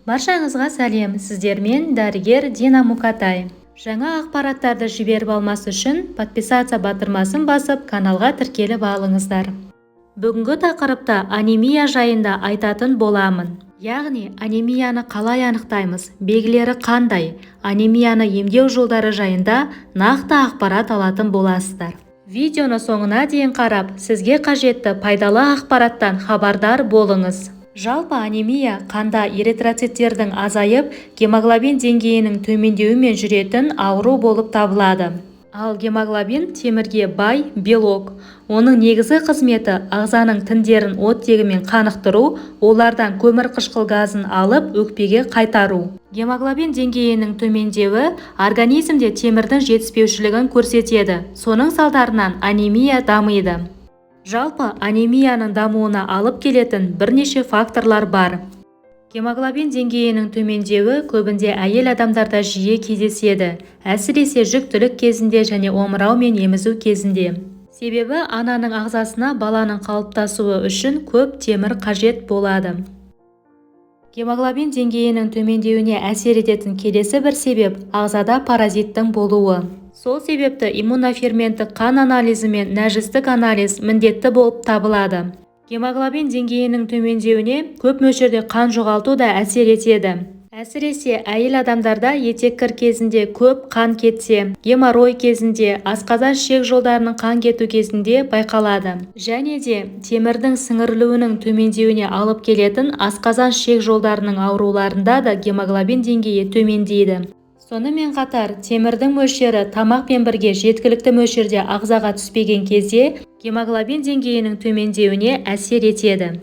Баршаңызға сәлем! Сіздермен дәрігер Дина Мукатай. Жаңа ақпараттарды жіберіп алмас үшін подписаться батырмасын басып, каналға тіркеліп алыңыздар. Бүгінгі тақырыпта анемия жайында айтатын боламын. Яғни анемияны қалай анықтаймыз, белгілері қандай, анемияны емдеу жолдары жайында нақты ақпарат алатын боласыздар. Видеоны соңына дейін қарап, сізге қажетті пайдалы ақпараттан хабардар болыңыз. Жалпы, анемия қанда эритроциттердің азайып, гемоглобин деңгейінің төмендеуімен жүретін ауру болып табылады. Ал гемоглобин – темірге бай белок. Оның негізгі қызметі – ағзаның тіндерін оттегімен қанықтыру, олардан көмірқышқыл газын алып, өкпеге қайтару. Гемоглобин деңгейінің төмендеуі организмде темірдің жетіспеушілігін көрсетеді. Соның салдарынан анемия дамиды. Жалпы, анемияның дамуына алып келетін бірнеше факторлар бар. Гемоглобин деңгейінің төмендеуі көбінде әйел адамдарда жиі кездеседі, әсіресе жүктілік кезінде және омырау мен емізу кезінде. Себебі ананың ағзасына баланың қалыптасуы үшін көп темір қажет болады. Гемоглобин деңгейінің төмендеуіне әсер ететін келесі бір себеп – ағзада паразиттің болуы. Сол себепті иммуноферменттік қан анализі мен нәжістік анализ міндетті болып табылады. Гемоглобин деңгейінің төмендеуіне көп мөлшерде қан жоғалту да әсер етеді. Әсіресе әйел адамдарда етеккір кезінде көп қан кетсе, геморрой кезінде, асқазан-ішек жолдарының қан кету кезінде байқалады. Және де темірдің сіңірілуінің төмендеуіне алып келетін асқазан-ішек жолдарының ауруларында да гемоглобин деңгейі төмендейді. Сонымен қатар темірдің мөлшері тамақпен бірге жеткілікті мөлшерде ағзаға түспеген кезде гемоглобин деңгейінің төмендеуіне әсер етеді.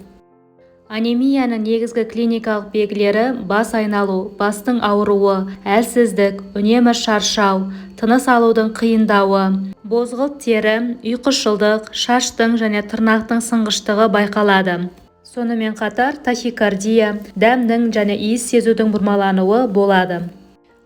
Анемияның негізгі клиникалық белгілері: бас айналу, бастың ауруы, әлсіздік, үнемі шаршау, тыныс алудың қиындауы, бозғылт тері, ұйқышылдық, шаштың және тырнақтың сынғыштығы байқалады. Сонымен қатар тахикардия, дәмнің және иіс сезудің бұрмалануы болады.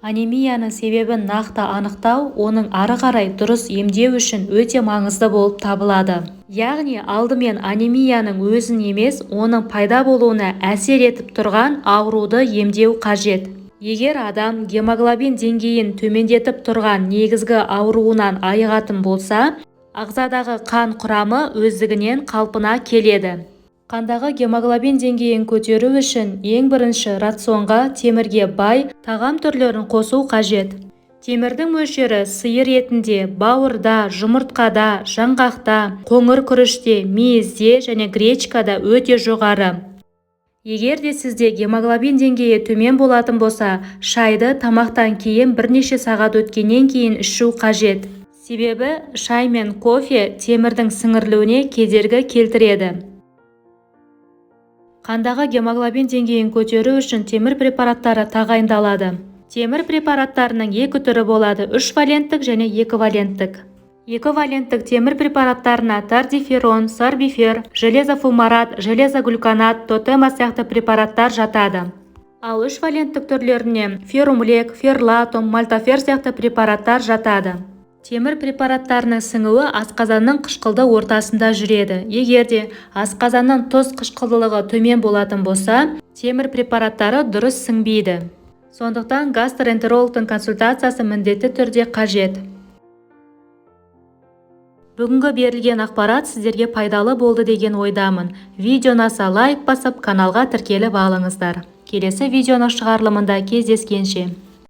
Анемияның себебін нақты анықтау оның ары қарай дұрыс емдеу үшін өте маңызды болып табылады. Яғни алдымен анемияның өзін емес, оның пайда болуына әсер етіп тұрған ауруды емдеу қажет. Егер адам гемоглобин деңгейін төмендетіп тұрған негізгі ауруынан айығатын болса, ағзадағы қан құрамы өздігінен қалпына келеді. Қандағы гемоглобин деңгейін көтеру үшін ең бірінші рационға темірге бай тағам түрлерін қосу қажет. Темірдің мөлшері сиыр етінде, бауырда, жұмыртқада, жаңғақта, қоңыр күріште, мейізде және гречкада өте жоғары. Егер де сізде гемоглобин деңгейі төмен болатын болса, шайды тамақтан кейін бірнеше сағат өткеннен кейін ішу қажет. Себебі шай мен кофе темірдің сіңірілуіне кедергі келтіреді. Қандағы гемоглобин деңгейін көтеру үшін темір препараттары тағайындалады. Темір препараттарының екі түрі болады: үш валенттік және екі валенттік. Екі валенттік темір препараттарына тардиферон, сорбифер, железофумарат, железоглюконат, тотема сияқты препараттар жатады. Ал үш валенттік түрлеріне ферумлек, ферлатум, мальтофер сияқты препараттар жатады. Темір препараттарының сіңуі асқазанның қышқылды ортасында жүреді. Егер де асқазанның тұз қышқылдылығы төмен болатын болса, темір препараттары дұрыс сіңбейді. Сондықтан гастроэнтерологтың консультациясы міндетті түрде қажет. Бүгінгі берілген ақпарат сіздерге пайдалы болды деген ойдамын. Видео ұнаса, лайк басып, каналға тіркеліп алыңыздар. Келесі видеоның шығарылымында кездескенше!